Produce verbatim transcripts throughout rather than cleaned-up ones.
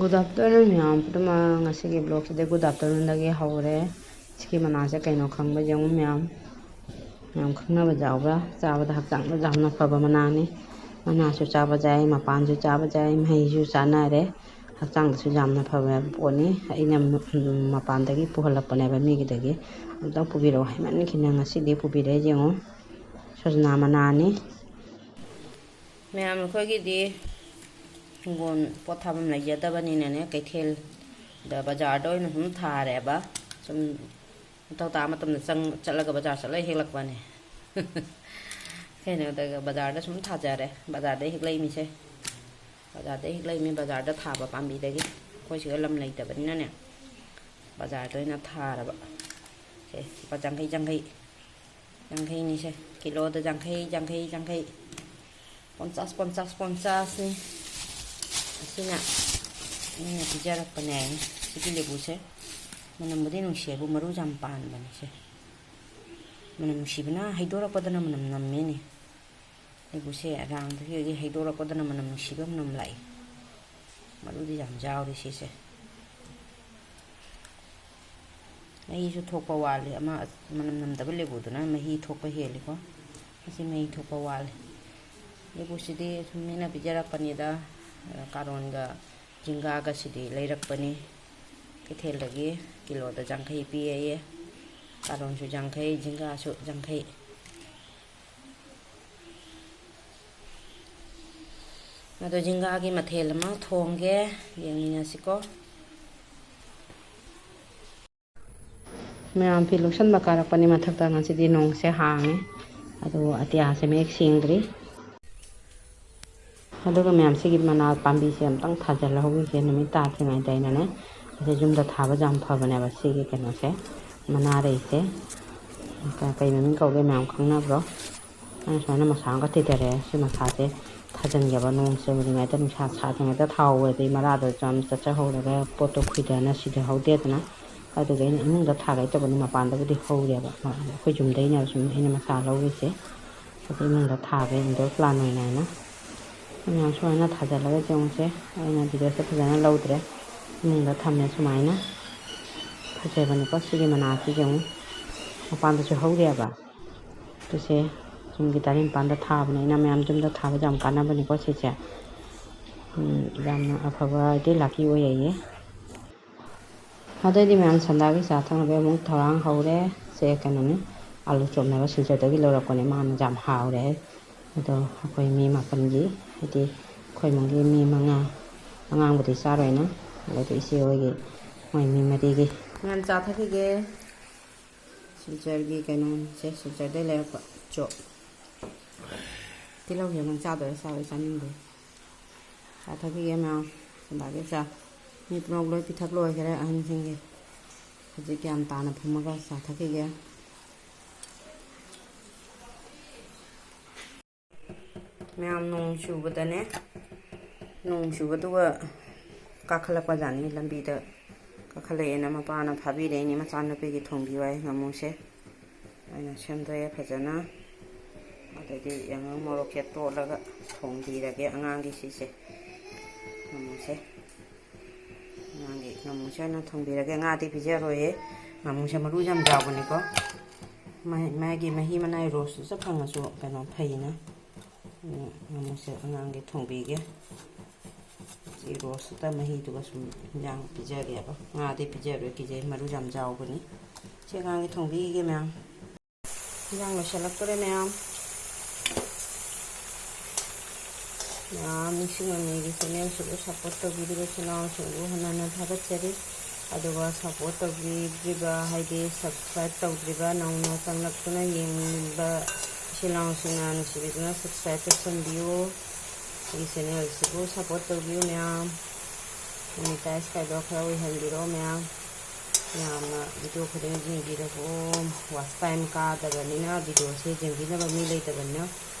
Good afternoon ꯃꯌꯥꯝ ꯄꯨꯝꯅꯃꯛ꯫ ꯉꯁꯤꯒꯤ vlogꯁꯤꯗꯤ good afternoonꯗꯒꯤ ꯍꯧꯔꯦ꯫ ꯁꯤꯒꯤ ꯃꯅꯥꯁꯦ ꯀꯩꯅꯣ ꯈꯪꯕ ꯌꯦꯡꯉꯨ ꯃꯌꯥꯝ꯫ ꯃꯌꯥꯝ ꯈꯪꯅꯕ ꯌꯥꯎꯕ꯭ꯔꯥ? ꯆꯥꯕꯗ ꯍꯛꯆꯥꯡꯗ ꯌꯥꯝꯅ ꯐꯕ ꯃꯅꯥꯅꯤ꯫ ꯃꯅꯥꯁꯨ ꯆꯥꯕ ꯌꯥꯏ, ꯃꯄꯥꯟꯁꯨ ꯆꯥꯕ ꯌꯥꯏ, ꯃꯍꯩꯁꯨ ꯆꯥꯅꯔꯦ꯫ ꯍꯛꯆꯥꯡꯗꯁꯨ ꯌꯥꯝꯅ ꯐꯕ ꯄꯣꯠꯅꯤ꯫ ꯑꯩꯅ ꯃꯄꯥꯟꯗꯒꯤ ꯄꯨꯍꯜꯂꯛꯄꯅꯦꯕ ꯃꯤꯒꯤꯗꯒꯤ꯫ ꯑꯝꯇꯪ ꯄꯨꯕꯤꯔꯛꯑꯣ ꯍꯥꯏꯃꯟꯈꯤꯅ ꯉꯁꯤꯗꯤ ꯄꯨꯕꯤꯔꯛꯑꯦ꯫ ꯌꯦꯡꯉꯨ, ꯁꯣꯖꯅꯥ ꯃꯅꯥꯅꯤ꯫ ꯃꯌꯥꯝ ꯑꯩꯈꯣꯏꯒꯤꯗꯤ ꯍꯤꯡꯒꯣꯜ ꯄꯣꯠ ꯊꯥꯐꯝ ꯂꯩꯖꯗꯕꯅꯤꯅꯅꯦ, ꯀꯩꯊꯦꯜꯗ, ꯕꯖꯥꯔꯗ ꯑꯣꯏꯅ ꯁꯨꯝ ꯊꯥꯔꯦꯕ꯫ ꯁꯨꯝ ꯃꯊꯧ ꯇꯥꯕ ꯃꯇꯝꯗ ꯆꯪ-, ꯆꯠꯂꯒ ꯕꯖꯥꯔ ꯆꯠꯂꯒ ꯍꯦꯛꯂꯛꯄꯅꯦ꯫ ꯀꯩꯅꯣꯗ, ꯕꯖꯥꯔꯗ ꯁꯨꯝ ꯊꯥꯖꯔꯦ꯫ ꯕꯖꯥꯔꯗꯩ ꯍꯦꯛꯂꯛꯏ ꯃꯤꯁꯦ꯫ ꯕꯖꯥꯔꯗꯩ ꯍꯦꯛꯂꯛꯏ ꯃꯤ, ꯕꯖꯥꯔꯗ ꯊꯥꯕ ꯄꯥꯝꯕꯤꯗꯒꯤ꯫ ꯑꯩꯈꯣꯏ ꯁꯤꯗ ꯂꯝ ꯂꯩꯇꯕꯅꯤꯅꯅꯦ, ꯕꯖꯥꯔꯗ ꯑꯣꯏꯅ ꯊꯥꯔꯕ꯫ ꯁꯦ, ꯂꯨꯄꯥ ꯌꯥꯡꯈꯩ, ꯌꯥꯡꯈꯩ꯫ ꯌꯥꯡꯈꯩꯅꯤꯁꯦ꯫ ꯀꯤꯂꯣꯗ ꯌꯥꯡꯈꯩ, ꯌꯥꯡꯈꯩ, ꯌꯥꯡꯈꯩ꯫ ꯄꯣꯟꯆꯥꯁ, ꯄꯣꯟꯆꯥꯁ, ꯄꯣꯟꯆꯥꯁꯅꯤ꯫ ꯑꯁꯤꯅ ꯃꯤꯅ ꯄꯤꯖꯔꯛꯄꯅꯦ꯫ ꯁꯤꯒꯤ ꯂꯦꯕꯨꯁꯦ ꯃꯅꯝꯕꯨꯗꯤ ꯅꯨꯡꯁꯤꯌꯦꯕꯨ, ꯃꯔꯨ ꯌꯥꯝ ꯄꯥꯟꯕꯅꯦ ꯁꯦ꯫ ꯃꯅꯝ ꯅꯨꯡꯁꯤꯕꯅ ꯍꯩꯗꯣꯔꯛꯄꯗꯅ ꯃꯅꯝ ꯅꯝꯃꯦꯅꯦ꯫ ꯂꯦꯕꯨꯁꯦ ꯔꯥꯡꯗꯒꯤ ꯍꯩꯗꯣꯔꯛꯄꯗꯅ ꯃꯅꯝ ꯅꯨꯡꯁꯤꯕ ꯃꯅꯝ ꯂꯥꯛꯏ꯫ ꯃꯔꯨꯗꯤ ꯌꯥꯝ ꯌꯥꯎꯔꯤ ꯁꯤꯁꯦ꯫ ꯃꯍꯤꯁꯨ ꯊꯣꯛꯄ ꯋꯥꯠꯂꯤ꯫ ꯑꯃ ꯃꯅꯝ ꯅꯝꯗꯕ ꯂꯦꯕꯨꯗꯨꯅ ꯃꯍꯤ ꯊꯣꯛꯄ ꯍꯦꯜꯂꯤꯀꯣ꯫ ꯑꯁꯤ ꯃꯍꯤ ꯊꯣꯛꯄ ꯋꯥꯠꯂꯤ꯫ ꯂꯦꯕꯨꯁꯤꯗꯤ ꯁꯨꯝ ꯃꯤꯅ ꯄꯤꯖꯔꯛꯄꯅꯤꯗ, ꯀꯥꯔꯣꯟꯒ ꯖꯤꯡꯒꯥꯒꯁꯤꯗꯤ ꯂꯩꯔꯛꯄꯅꯤ ꯀꯩꯊꯦꯜꯗꯒꯤ꯫ ꯀꯤꯂꯣꯗ ꯌꯥꯡꯈꯩ ꯄꯤꯌꯦ꯫ ꯀꯥꯔꯣꯟꯁꯨ ꯌꯥꯡꯈꯩ, ꯖꯤꯡꯒꯥꯁꯨ ꯌꯥꯡꯈꯩ꯫ ꯑꯗꯣ ꯖꯤꯡꯒꯥꯒꯤ ꯃꯊꯦꯜ ꯑꯃ ꯊꯣꯡꯒꯦ, ꯌꯦꯡꯃꯤꯟꯅꯁꯤꯀꯣ꯫ ꯃꯌꯥꯝ ꯐꯤ ꯂꯣꯛꯁꯟꯕ ꯀꯥꯔꯛꯄꯅꯤ ꯃꯊꯛꯇ꯫ ꯉꯁꯤꯗꯤ ꯅꯣꯡꯁꯦ ꯍꯥꯡꯉꯦ꯫ ꯑꯗꯣ ꯑꯇꯤꯌꯥꯁꯦ ꯃꯌꯦꯛ ꯁꯦꯡꯗ꯭ꯔꯤ꯫ ꯑꯗꯨꯒ ꯃꯌꯥꯝ ꯁꯤꯒꯤ ꯃꯅꯥ ꯄꯥꯝꯕꯤꯁꯦ ꯑꯝꯇꯪ ꯊꯥꯖꯤꯜꯍꯧꯈꯤꯒꯦ ꯅꯨꯃꯤꯠ ꯇꯥꯗ꯭ꯔꯤꯉꯩꯗ ꯑꯩꯅꯅꯦ꯫ ꯑꯁꯤ ꯌꯨꯝꯗ ꯊꯥꯕꯁꯦ ꯌꯥꯝ ꯐꯕꯅꯦꯕ ꯁꯤꯒꯤ ꯀꯩꯅꯣꯁꯦ, ꯃꯅꯥꯔꯩꯁꯦ꯫ ꯀ-, ꯀꯩ ꯃꯃꯤꯡ ꯀꯧꯒꯦ ꯃꯌꯥꯝ ꯈꯪꯅꯕ꯭ꯔꯣ? ꯑꯩꯅ ꯁꯨꯃꯥꯏꯅ ꯃꯁꯥ ꯑꯃꯒ ꯊꯤꯊꯔꯦ꯫ ꯁꯤ ꯃꯁꯥꯁꯦ ꯊꯥꯖꯤꯟꯒꯦꯕ꯫ ꯅꯣꯡ ꯆꯨꯗ꯭ꯔꯤꯉꯩꯗ, ꯅꯨꯡꯁꯥ ꯁꯥꯗ꯭ꯔꯤꯉꯩꯗ ꯊꯥꯍꯧꯔꯗꯤ ꯃꯔꯥꯗꯣ ꯌꯥꯝ ꯆꯠꯆꯍꯧꯔꯒ ꯄꯣꯠꯇꯣ ꯈꯨꯏꯗꯅ ꯁꯤꯊꯍꯧꯗꯦꯗꯅ꯫ ꯑꯗꯨꯒꯤ ꯑꯩꯅ ꯏꯃꯨꯡꯗ ꯊꯥꯒꯦ ꯇꯧꯕꯅꯤ, ꯃꯄꯥꯟꯗꯕꯨꯗꯤ ꯍꯧꯔꯦꯕ꯫ ꯑꯩꯈꯣꯏ ꯌꯨꯝꯗꯩꯅꯦꯕ ꯁꯨꯝ ꯑꯩꯅ ꯃꯁꯥ ꯂꯧꯔꯤꯁꯦ꯫ ꯑꯗꯨ ꯏꯃꯨꯡꯗ ꯊꯥꯒꯦ, indoor plant ꯑꯣꯏꯅ ꯍꯥꯏꯅ꯫ ꯃꯌꯥꯝ ꯁꯨꯃꯥꯏꯅ ꯊꯥꯖꯤꯜꯂꯒ ꯌꯦꯡꯉꯨꯁꯦ꯫ ꯑꯩꯅ ꯚꯤꯗꯤꯑꯣꯁꯦ ꯐꯖꯅ ꯂꯧꯗ꯭ꯔꯦ, ꯏꯃꯨꯡꯗ ꯊꯝꯃꯦ ꯁꯨꯃꯥꯏꯅ꯫ ꯐꯖꯕꯅꯤꯀꯣ ꯁꯤꯒꯤ ꯃꯅꯥꯁꯤꯁꯦ꯫ ꯑꯃꯨꯛ ꯃꯄꯥꯟꯗꯁꯨ ꯍꯧꯔꯤꯑꯕ꯫ ꯁꯤꯁꯦ ꯌꯨꯝꯒꯤ ꯇꯥꯔꯦꯠ ꯅꯤꯄꯥꯟꯗ ꯊꯥꯕꯅꯦ ꯑꯩꯅ꯫ ꯃꯌꯥꯝ ꯌꯨꯝꯗ ꯊꯥꯕꯁꯦ ꯌꯥꯝ ꯀꯥꯟꯅꯕꯅꯤꯀꯣ ꯁꯤꯁꯦ꯫ ꯎꯝ, ꯌꯥꯝꯅ ꯑꯐꯕ ꯍꯥꯏꯗꯤ ꯂꯥꯛꯀꯤ ꯑꯣꯏꯌꯦ꯫ ꯑꯗꯩꯗꯤ ꯃꯌꯥꯝ ꯁꯟꯗꯥꯒꯤ ꯆꯥ ꯊꯛꯅꯕ ꯑꯃꯨꯛ ꯊꯧꯔꯥꯡ ꯍꯧꯔꯦ꯫ ꯁꯦ ꯀꯩꯅꯣꯅꯤ, ꯑꯥꯂꯨ ꯆꯣꯞꯅꯕ ꯁꯤꯜꯆꯔꯗꯒꯤ ꯂꯧꯔꯛꯄꯅꯦ꯫ ꯃꯥꯅ ꯌꯥꯝ ꯍꯥꯎꯔꯦ ꯍꯥꯏ꯫ ꯑꯗꯣ ꯑꯩꯈꯣꯏ ꯃꯤ ꯃꯥꯄꯟꯒꯤ, ꯍꯥꯏꯗꯤ ꯑꯩꯈꯣꯏ ꯏꯃꯨꯡꯒꯤ ꯃꯤ ꯃꯉꯥ, ꯑꯉꯥꯡꯕꯨꯗꯤ ꯆꯥꯔꯣꯏꯅ, ꯑꯗꯩꯗꯤ ꯏꯆꯦ ꯍꯣꯏꯒꯤ ꯃꯣꯏ ꯃꯤ ꯃꯔꯤꯒꯤ꯫ ꯃꯌꯥꯝ ꯆꯥ ꯊꯛꯈꯤꯒꯦ꯫ ꯁꯤꯜꯆꯔꯒꯤ ꯀꯩꯅꯣꯁꯦ, ꯁꯤꯜꯆꯔꯗꯩ ꯂꯩꯔꯛꯄ ꯆꯣꯞ꯫ ꯇꯤꯜꯍꯧꯁꯦ ꯅꯪ ꯆꯥꯗꯣꯏꯔꯥ? ꯆꯥꯔꯣꯏ? ꯆꯥꯅꯤꯡꯗꯦ꯫ ꯆꯥ ꯊꯛꯈꯤꯒꯦ ꯃꯌꯥꯝ꯫ ꯁꯟꯗꯥꯒꯤ ꯆꯥ꯫ ꯃꯤ ꯄꯨꯝꯅꯃꯛ ꯂꯣꯏ ꯄꯤꯊꯛ ꯂꯣꯏꯈꯔꯦ ꯑꯍꯟꯁꯤꯡꯒꯤ꯫ ꯍꯧꯖꯤꯛ ꯒ꯭ꯌꯥꯟ ꯇꯥꯅ ꯐꯝꯃꯒ ꯆꯥ ꯊꯛꯈꯤꯒꯦ꯫ ꯃꯌꯥꯝ ꯅꯣꯡ ꯆꯨꯕꯗꯅꯦ, ꯅꯣꯡ ꯆꯨꯕꯗꯨꯒ ꯀꯥꯈꯠꯂꯛꯄ ꯖꯥꯠꯅꯤ꯫ ꯂꯝꯕꯤꯗ ꯀꯥꯈꯠꯂꯛꯑꯦꯅ ꯃꯄꯥꯅ ꯐꯥꯕꯤꯔꯛꯏꯅꯦ ꯃꯆꯥꯅꯨꯄꯤꯒꯤ ꯊꯣꯡꯕꯤꯌꯨ ꯍꯥꯏ ꯉꯥꯃꯨꯁꯦ꯫ ꯑꯩꯅ ꯁꯦꯝꯗꯣꯛꯑꯦ ꯐꯖꯅ꯫ ꯑꯗꯩꯗꯤ ꯌꯥꯏꯉꯪ ꯃꯣꯔꯣꯛꯁꯦ ꯇꯣꯠꯂꯒ ꯊꯣꯡꯕꯤꯔꯒꯦ ꯑꯉꯥꯡꯒꯤ ꯁꯤꯁꯦ꯫ ꯉꯥꯃꯨꯁꯦ꯫ ꯑꯉꯥꯡꯒꯤ ꯉꯥꯃꯨꯁꯦ ꯑꯣꯏꯅ ꯊꯣꯡꯕꯤꯔꯒꯦ꯫ ꯉꯥꯗꯤ ꯄꯤꯖꯔꯣꯏꯌꯦ꯫ ꯉꯥꯃꯨꯁꯦ ꯃꯔꯨ ꯌꯥꯝ ꯌꯥꯎꯕꯅꯤꯀꯣ꯫ ꯃꯥ-, ꯃꯥꯒꯤ ꯃꯍꯤ ꯃꯅꯥꯏ ꯔꯣꯁꯇꯨꯁꯨ ꯐꯪꯉꯁꯨ ꯀꯩꯅꯣ ꯐꯩꯅ꯫ ꯎꯝ, ꯉꯥꯃꯨꯁꯦ ꯑꯉꯥꯡꯒꯤ ꯊꯣꯡꯕꯤꯒꯦ꯫ ꯁꯤ ꯔꯣꯁꯇ ꯃꯍꯤꯗꯨꯒ ꯁꯨꯝ ꯏꯟꯖꯥꯡ ꯄꯤꯖꯒꯦꯕ꯫ ꯉꯥꯗꯤ ꯄꯤꯖꯔꯣꯏ, ꯀꯤꯖꯩ, ꯃꯔꯨ ꯌꯥꯝ ꯆꯥꯎꯕꯅꯤ꯫ ꯁꯤ ꯑꯉꯥꯡꯒꯤ ꯊꯣꯡꯕꯤꯒꯦ ꯃꯌꯥꯝ꯫ ꯏꯟꯖꯥꯡ ꯂꯣꯏꯁꯤꯜꯂꯛꯇꯣꯔꯦ ꯃꯌꯥꯝ꯫ ꯃꯌꯥꯝ ꯅꯤꯡꯁꯤꯡꯉꯝꯃꯤꯒꯤ ꯆꯦꯅꯦꯜꯁꯤꯕꯨ ꯁꯞꯄꯣꯔꯠ ꯇꯧꯕꯤꯔꯤꯕ ꯏꯆꯤꯜ ꯏꯅꯥꯎꯁꯤꯡꯕꯨ ꯍꯟꯅ ꯍꯟꯅ ꯊꯥꯒꯠꯆꯔꯤ꯫ ꯑꯗꯨꯒ ꯁꯞꯄꯣꯔꯠ ꯇꯧꯕꯤꯗ꯭ꯔꯤꯕ, ꯍꯥꯏꯗꯤ ꯁꯕꯁꯀ꯭ꯔꯥꯏꯕ ꯇꯧꯗ꯭ꯔꯤꯕ, ꯅꯧꯅ ꯆꯪꯂꯛꯇꯨꯅ ꯌꯦꯡꯕ ꯏꯆꯤꯜ ꯏꯅꯥꯎꯁꯤꯡꯅ ꯅꯨꯡꯁꯤꯕꯤꯗꯨꯅ ꯁꯕꯁꯀ꯭ꯔꯥꯏꯕ ꯇꯧꯁꯟꯕꯤꯌꯨ꯫ ꯑꯩꯒꯤ ꯆꯦꯅꯦꯜꯁꯤꯕꯨ ꯁꯞꯄꯣꯔꯠ ꯇꯧꯕꯤꯌꯨ ꯃꯌꯥꯝ꯫ ꯃꯣꯅꯤꯇꯥꯏꯖ ꯀꯥꯏꯗꯣ ꯈꯔ ꯑꯣꯏꯍꯟꯕꯤꯔꯛꯑꯣ ꯃꯌꯥꯝ꯫ ꯃꯌꯥꯝꯅ ꯚꯤꯗꯤꯑꯣ ꯈꯨꯗꯤꯡ ꯌꯦꯡꯕꯤꯔꯛꯑꯣ꯫ ꯋꯥꯆ ꯇꯥꯏꯝ ꯀꯥꯗꯕꯅꯤꯅ ꯚꯤꯗꯤꯑꯣꯁꯦ ꯌꯦꯡꯕꯤꯅꯕ ꯃꯤ ꯂꯩꯇꯕꯅꯤꯅ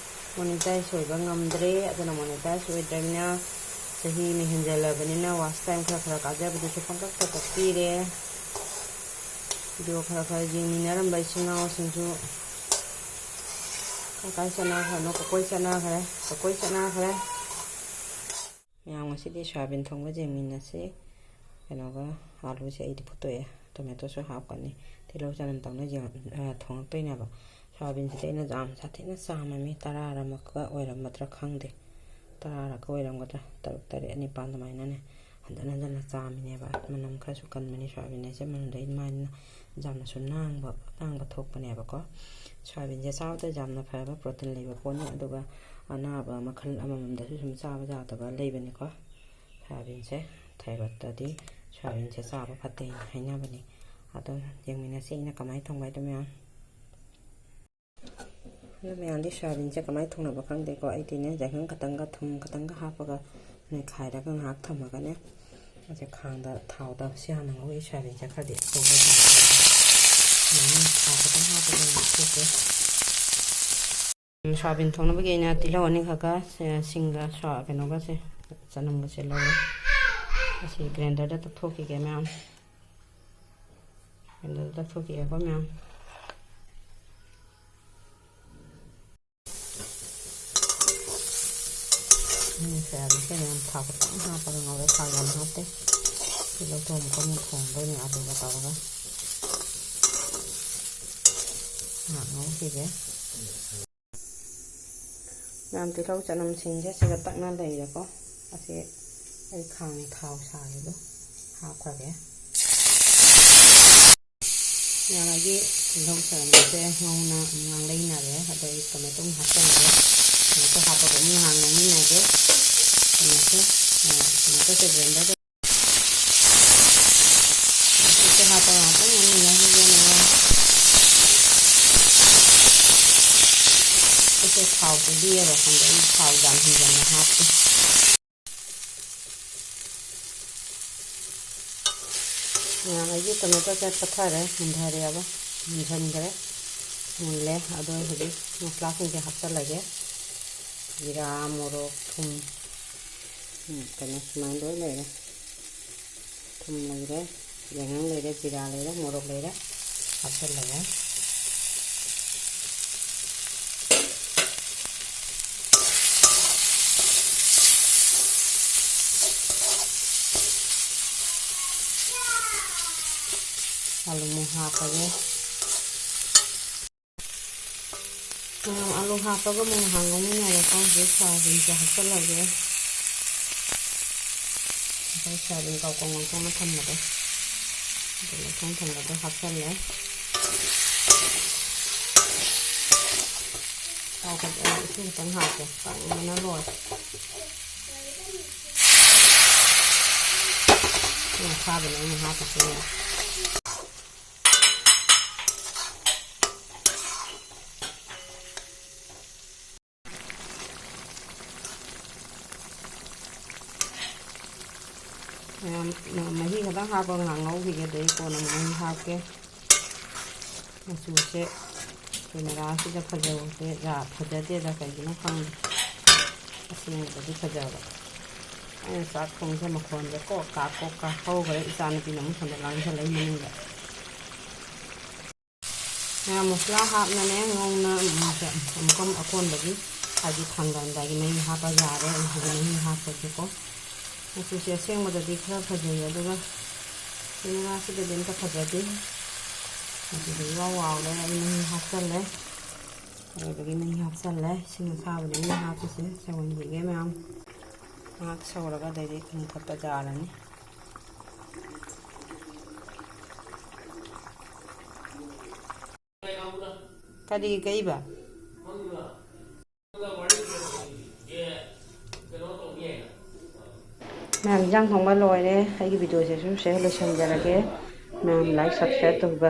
ꯃꯣꯅꯤꯇꯥꯏꯖ ꯑꯣꯏꯕ ꯉꯝꯗ꯭ꯔꯦ꯫ ꯑꯗꯨꯅ ꯃꯣꯅꯤꯇꯥꯏꯖ ꯑꯣꯏꯗ꯭ꯔꯕꯅꯤꯅ ꯆꯍꯤ ꯑꯃ ꯍꯦꯟꯖꯜꯂꯕꯅꯤꯅ ꯋꯥꯆ ꯇꯥꯏꯝ ꯈꯔ ꯈꯔ ꯀꯥꯖꯕꯗꯨꯁꯨ ꯄꯪꯀꯛꯇ ꯀꯛꯄꯤꯔꯦ꯫ ꯚꯤꯗꯤꯑꯣ ꯈꯔ ꯈꯔ ꯌꯦꯡꯃꯤꯟꯅꯔꯝꯕ ꯏꯆꯤꯜ ꯏꯅꯥꯎꯁꯤꯡꯁꯨ ꯀꯥꯏ ꯀꯥꯏ ꯆꯠꯅꯈ꯭ꯔꯅꯣ? ꯀꯣꯏ ꯆꯠꯅꯈ꯭ꯔꯦ, ꯀꯣꯏ ꯆꯠꯅꯈ꯭ꯔꯦ꯫ ꯃꯌꯥꯝ, ꯉꯁꯤꯗꯤ ꯁꯣꯌꯥꯕꯤꯟ ꯊꯣꯡꯕ ꯌꯦꯡꯃꯤꯟꯅꯁꯤ꯫ ꯀꯩꯅꯣꯒ ꯑꯥꯂꯨꯁꯦ ꯑꯩꯗꯤ ꯐꯨꯠꯇꯣꯛꯑꯦ, ꯇꯣꯃꯦꯇꯣꯁꯨ ꯍꯥꯞꯀꯅꯤ꯫ ꯇꯤꯜꯍꯧ ꯆꯅꯝ ꯇꯧꯅ ꯌꯦꯡ-, ꯑ, ꯊꯣꯡꯉꯛꯇꯣꯏꯅꯦꯕ꯫ ꯁꯣꯌꯥꯕꯤꯟꯁꯤꯗꯤ ꯑꯩꯅ ꯌꯥꯝ ꯁꯥꯊꯤꯅ ꯆꯥꯝꯃꯝꯃꯤ, ꯇꯔꯥꯔꯃꯨꯛꯀ ꯑꯣꯏꯔꯝꯒꯗ꯭ꯔꯥ ꯈꯪꯗꯦ, ꯇꯔꯥꯔꯛꯀ ꯑꯣꯏꯔꯝꯒꯗ꯭ꯔꯥ, ꯇꯔꯨꯛ, ꯇꯔꯦꯠ, ꯅꯤꯄꯥꯟ ꯑꯗꯨꯃꯥꯏꯅꯅꯦ ꯍꯟꯖꯟ ꯍꯟꯖꯟꯅ ꯆꯥꯝꯃꯤꯅꯦꯕ꯫ ꯃꯅꯝ ꯈꯔꯁꯨ ꯀꯟꯕꯅꯤ ꯁꯣꯌꯥꯕꯤꯟ ꯍꯥꯏꯁꯦ, ꯃꯅꯨꯡꯗ ꯃꯥꯏꯅ ꯌꯥꯝꯅꯁꯨ ꯅꯥꯡꯕ, ꯅꯥꯡꯕ ꯊꯣꯛꯄꯅꯦꯕꯀꯣ꯫ ꯁꯣꯌꯥꯕꯤꯟꯁꯦ ꯆꯥꯕꯗ ꯌꯥꯝꯅ ꯐꯕ ꯄ꯭ꯔꯣꯇꯤꯟ ꯂꯩꯕ ꯄꯣꯠꯅꯤ, ꯑꯗꯨꯒ ꯑꯅꯥꯕ ꯃꯈꯜ ꯑꯃꯃꯝꯗꯁꯨ ꯁꯨꯝ ꯆꯥꯕ ꯌꯥꯗꯕ ꯂꯩꯕꯅꯤꯀꯣ꯫ ꯁꯣꯌꯥꯕꯤꯟꯁꯦ, ꯊꯥꯏꯔꯣꯏꯗꯇꯗꯤ ꯁꯣꯌꯥꯕꯤꯟꯁꯦ ꯆꯥꯕ ꯐꯠꯇꯦꯅ ꯍꯥꯏꯅꯕꯅꯤ꯫ ꯑꯗꯣ ꯌꯦꯡꯃꯤꯟꯅꯁꯤ ꯑꯩꯅ ꯀꯃꯥꯏꯅ ꯊꯣꯡꯕ ꯍꯥꯏꯗꯣ ꯃꯌꯥꯝ꯫ ꯑꯗꯣ ꯃꯌꯥꯝꯗꯤ ꯁꯣꯌꯥꯕꯤꯟꯁꯦ ꯀꯃꯥꯏꯅ ꯊꯣꯡꯅꯕ ꯈꯪꯗꯦꯀꯣ꯫ ꯑꯩꯗꯤꯅꯦ, ꯌꯥꯏꯉꯪ ꯈꯇꯪꯒ ꯊꯨꯝ ꯈꯇꯪꯒ ꯍꯥꯞꯄꯒ ꯅꯣꯏꯈꯥꯏꯔꯒ ꯉꯥꯏꯍꯥꯛ ꯊꯝꯃꯒꯅꯦ, ꯑꯩꯁꯦ ꯈꯥꯡꯗ ꯊꯥꯎꯗ ꯁꯤ ꯍꯥꯟꯅ ꯉꯧꯏ꯫ ꯁꯣꯌꯥꯕꯤꯟꯁꯦ ꯈꯔꯗꯤ ꯑꯆꯧꯕ ꯁꯥꯏꯖ ꯁꯨꯃꯥꯏꯅ ꯊꯥꯎ ꯈꯇꯪ ꯍꯥꯞꯄꯒ ꯉꯧꯊꯣꯛꯀꯦ꯫ ꯎꯝ, ꯁꯣꯌꯥꯕꯤꯟ ꯊꯣꯡꯅꯕꯒꯤ ꯑꯩꯅ ꯇꯤꯜꯍꯧ ꯑꯅꯤꯈꯛꯀ, ꯑ, ꯁꯤꯡꯒ ꯁꯣꯌꯥ-, ꯀꯩꯅꯣꯒꯁꯦ, ꯆꯅꯝꯒꯁꯦ ꯂꯧꯔꯦ꯫ ꯑꯁꯤ ꯒ꯭ꯔꯥꯏꯟꯗꯔꯗ ꯇꯛꯊꯣꯛꯈꯤꯒꯦ ꯃꯌꯥꯝ꯫ ꯒ꯭ꯔꯥꯏꯟꯗꯔꯗ ꯇꯛꯊꯣꯛꯈꯤꯒꯦꯀꯣ ꯃꯌꯥꯝ꯫ ꯎꯝ, ꯁꯣꯌꯥꯕꯤꯟꯁꯦ ꯃꯌꯥꯝ ꯊꯥꯎ ꯈꯤꯇꯪ ꯍꯥꯞꯄꯒ ꯉꯧꯔꯦ, ꯊꯥꯎ ꯌꯥꯝ ꯍꯥꯞꯇꯦ꯫ ꯇꯤꯜꯍꯧ ꯊꯣꯡꯕ ꯀꯟꯅ ꯊꯣꯡꯗꯣꯏꯅꯦ ꯑꯂꯨꯒ ꯇꯧꯔꯒ꯫ ꯉꯥꯏꯍꯥꯛ ꯉꯧꯈꯤꯒꯦ꯫ ꯃꯌꯥꯝ, ꯇꯤꯜꯍꯧ ꯆꯅꯝꯁꯤꯡꯁꯦ ꯁꯤꯒ ꯇꯛꯅ ꯂꯩꯔꯦꯀꯣ꯫ ꯑꯁꯤ ꯑꯩ ꯈꯥꯡ ꯊꯥꯎ ꯁꯥꯔꯤꯗꯣ ꯍꯥꯞꯈ꯭ꯔꯒꯦ꯫ ꯃꯌꯥꯝ, ꯑꯩꯒꯤ ꯇꯤꯜꯍꯧ ꯆꯅꯝꯁꯦ ꯉꯧꯅ ꯉꯥꯡꯂꯩꯅꯔꯦ꯫ ꯑꯗꯣ ꯑꯩ ꯇꯣꯃꯦꯇꯣ ꯑꯃꯨꯛ ꯍꯥꯞꯆꯜꯂꯒꯦ꯫ ꯇꯣꯃꯦꯇꯣ ꯍꯥꯞꯄꯒ ꯑꯃꯨꯛ ꯉꯥꯏꯍꯥꯛ ꯉꯧꯃꯤꯟꯅꯒꯦ꯫ ꯇꯣꯃꯦꯇꯣꯁꯦ, ꯑ, ꯇꯣꯃꯦꯇꯣꯁꯦ ꯒ꯭ꯔꯥꯏꯟꯗꯔꯗ ꯏꯁꯤꯡ ꯍꯥꯞꯄ ꯉꯥꯛꯇꯪ ꯉꯧꯃꯤꯟꯅꯈꯤꯒꯦ꯫ ꯑꯩꯁꯦ ꯊꯥꯎꯁꯦ ꯂꯤꯛꯑꯕ ꯈꯪꯗꯦ, ꯑꯩ ꯊꯥꯎ ꯌꯥꯝ ꯍꯦꯟꯖꯟꯅ ꯍꯥꯞꯇꯦ꯫ ꯉꯥꯏꯍꯥꯛ ꯑꯩꯒꯤ ꯇꯣꯃꯦꯇꯣꯁꯦ ꯄꯠꯊꯔꯦ, ꯃꯨꯟꯊꯔꯦꯕ, ꯃꯨꯟꯊꯟꯈ꯭ꯔꯦ, ꯃꯨꯜꯂꯦ꯫ ꯑꯗꯣ ꯑꯩ ꯍꯧꯖꯤꯛ ꯃꯁꯂꯥꯁꯤꯡꯁꯦ ꯍꯥꯞꯆꯜꯂꯒꯦ꯫ ꯖꯤꯔꯥ, ꯃꯣꯔꯣꯛ, ꯊꯨꯝ, ꯎꯝ, ꯀꯩꯅꯣ, ꯁꯨꯃꯥꯏꯅ ꯂꯣꯏ ꯂꯩꯔꯦ꯫ ꯊꯨꯝ ꯂꯩꯔꯦ, ꯌꯥꯏꯉꯪ ꯂꯩꯔꯦ, ꯖꯤꯔꯥ ꯂꯩꯔꯦ, ꯃꯣꯔꯣꯛ ꯂꯩꯔꯦ, ꯍꯥꯞꯆꯜꯂꯒꯦ꯫ ꯑꯂꯨ ꯑꯃꯨꯛ ꯍꯥꯞꯄꯒꯦ꯫ ꯃꯌꯥꯝ ꯑꯂꯨ ꯍꯥꯞꯄꯒ ꯑꯃꯨꯛ ꯉꯥꯏꯍꯥꯛ ꯉꯧꯃꯤꯟꯅꯔꯒ ꯍꯧꯖꯤꯛ ꯁꯣꯌꯥꯕꯤꯟꯁꯦ ꯍꯥꯞꯆꯜꯂꯒꯦ꯫ ꯉꯁꯥꯏ ꯁꯣꯌꯥꯕꯤꯟ ꯀꯥꯡꯄꯧ ꯉꯧꯊꯣꯛꯅ ꯊꯝꯕꯗꯣ, ꯑꯗꯨ ꯉꯧꯊꯣꯛꯅ ꯊꯝꯕꯗꯣ ꯍꯥꯞꯆꯜꯂꯦ꯫ ꯊꯥꯎ ꯈꯛꯇꯪ, ꯏꯁꯤꯡ ꯈꯤꯇꯪ ꯍꯥꯞꯄꯦ, ꯀꯪꯕꯅ ꯂꯣꯏꯔꯦ꯫ ꯏꯁꯤꯡ ꯑꯁꯥꯕꯅꯦ ꯑꯩꯅ ꯍꯥꯞꯄꯤꯁꯦ꯫ ꯃꯌꯥꯝ ꯃꯍꯤ ꯈꯛꯇꯪ ꯍꯥꯞꯄꯒ ꯉꯥꯏꯍꯥꯛ ꯉꯧꯈꯤꯒꯦ, ꯑꯗꯩ ꯀꯣꯟꯅ ꯑꯃꯨꯛ ꯃꯍꯤ ꯍꯥꯞꯀꯦ꯫ ꯃꯆꯨꯁꯦ ꯀꯦꯃꯦꯔꯥꯁꯤꯗ ꯐꯖꯕꯁꯦ ꯌꯥ-, ꯐꯖꯗꯦꯗ, ꯀꯩꯒꯤꯅꯣ ꯈꯪꯗꯦ꯫ ꯑꯁꯦꯡꯕꯗꯗꯤ ꯐꯖꯕ꯫ ꯑꯩꯅ ꯆꯥꯛ ꯊꯣꯡꯁꯦ ꯃꯈꯣꯟꯁꯦ ꯀꯣꯛ ꯀꯥ ꯀꯣꯛ ꯀꯥ ꯍꯧꯈ꯭ꯔꯦ, ꯏꯆꯥꯅꯨꯄꯤꯅ ꯑꯃꯨꯛ ꯁꯣꯝꯗ ꯂꯥꯡꯁꯜꯂꯛꯏ ꯃꯅꯤꯡꯗ꯫ ꯃꯌꯥꯝ ꯃꯁꯂꯥ ꯍꯥꯞꯅꯅꯦ ꯉꯧꯅ ꯑꯃꯨꯛꯀ ꯑꯀꯣꯟꯕꯒꯤ, ꯍꯥꯏꯗꯤ ꯊꯥꯡꯗꯔꯝꯗꯥꯏꯒꯤ ꯃꯍꯤ ꯍꯥꯞꯄ ꯌꯥꯔꯦ꯫ ꯑꯩ ꯍꯧꯖꯤꯛ ꯃꯍꯤ ꯍꯥꯞꯄꯒꯦꯀꯣ꯫ ꯃꯆꯨꯁꯦ ꯑꯁꯦꯡꯕꯗꯗꯤ ꯈꯔ ꯐꯖꯩ, ꯑꯗꯨꯒ ꯀꯦꯃꯦꯔꯥꯁꯤꯗꯗꯤ ꯑꯝꯇ ꯐꯖꯗꯦ꯫ ꯃꯆꯨꯁꯦ ꯏꯋꯥꯎ ꯋꯥꯎꯔꯦ꯫ ꯑꯩ ꯃꯍꯤ ꯍꯥꯞꯆꯜꯂꯦ꯫ ꯑꯔꯣꯏꯕꯒꯤ ꯃꯍꯤ ꯍꯥꯞꯆꯜꯂꯦ꯫ ꯏꯁꯤꯡ ꯑꯁꯥꯕꯗ ꯑꯩꯅ ꯍꯥꯞꯄꯤꯁꯦ꯫ ꯁꯧꯍꯟꯈꯤꯒꯦ ꯃꯌꯥꯝ꯫ ꯉꯥꯏꯍꯥꯛ ꯁꯧꯔꯒ ꯑꯗꯩꯗꯤ ꯃꯨꯊꯠꯄ ꯌꯥꯔꯅꯤ꯫ ꯀꯔꯤ ꯀꯛꯏꯕ? ꯃꯌꯥꯝ, ꯏꯟꯖꯥꯡ ꯊꯣꯡꯕ ꯂꯣꯏꯔꯦ꯫ ꯑꯩꯒꯤ ꯚꯤꯗꯤꯑꯣꯁꯤꯁꯨ ꯁꯤꯗ ꯂꯣꯏꯁꯤꯟꯖꯔꯒꯦ꯫ ꯃꯌꯥꯝ like, subscribe ꯇꯧꯕ,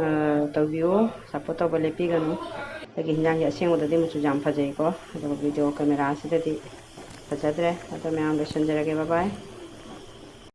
ꯑ, ꯇꯧꯕꯤꯌꯨ꯫ Support ꯇꯧꯕ ꯂꯦꯞꯄꯤꯒꯅꯨ꯫ ꯑꯩꯒꯤ ꯍꯤꯟꯖꯥꯡꯁꯦ ꯑꯁꯦꯡꯕꯗꯗꯤ ꯃꯆꯨ ꯌꯥꯝ ꯐꯖꯩꯀꯣ, ꯑꯗꯨꯒ ꯚꯤꯗꯤꯑꯣ ꯀꯦꯃꯦꯔꯥꯁꯤꯗꯗꯤ ꯐꯖꯗ꯭ꯔꯦ꯫ ꯑꯗꯣ ꯃꯌꯥꯝ ꯂꯣꯏꯁꯤꯟꯖꯔꯒꯦ꯫ Bye bye꯫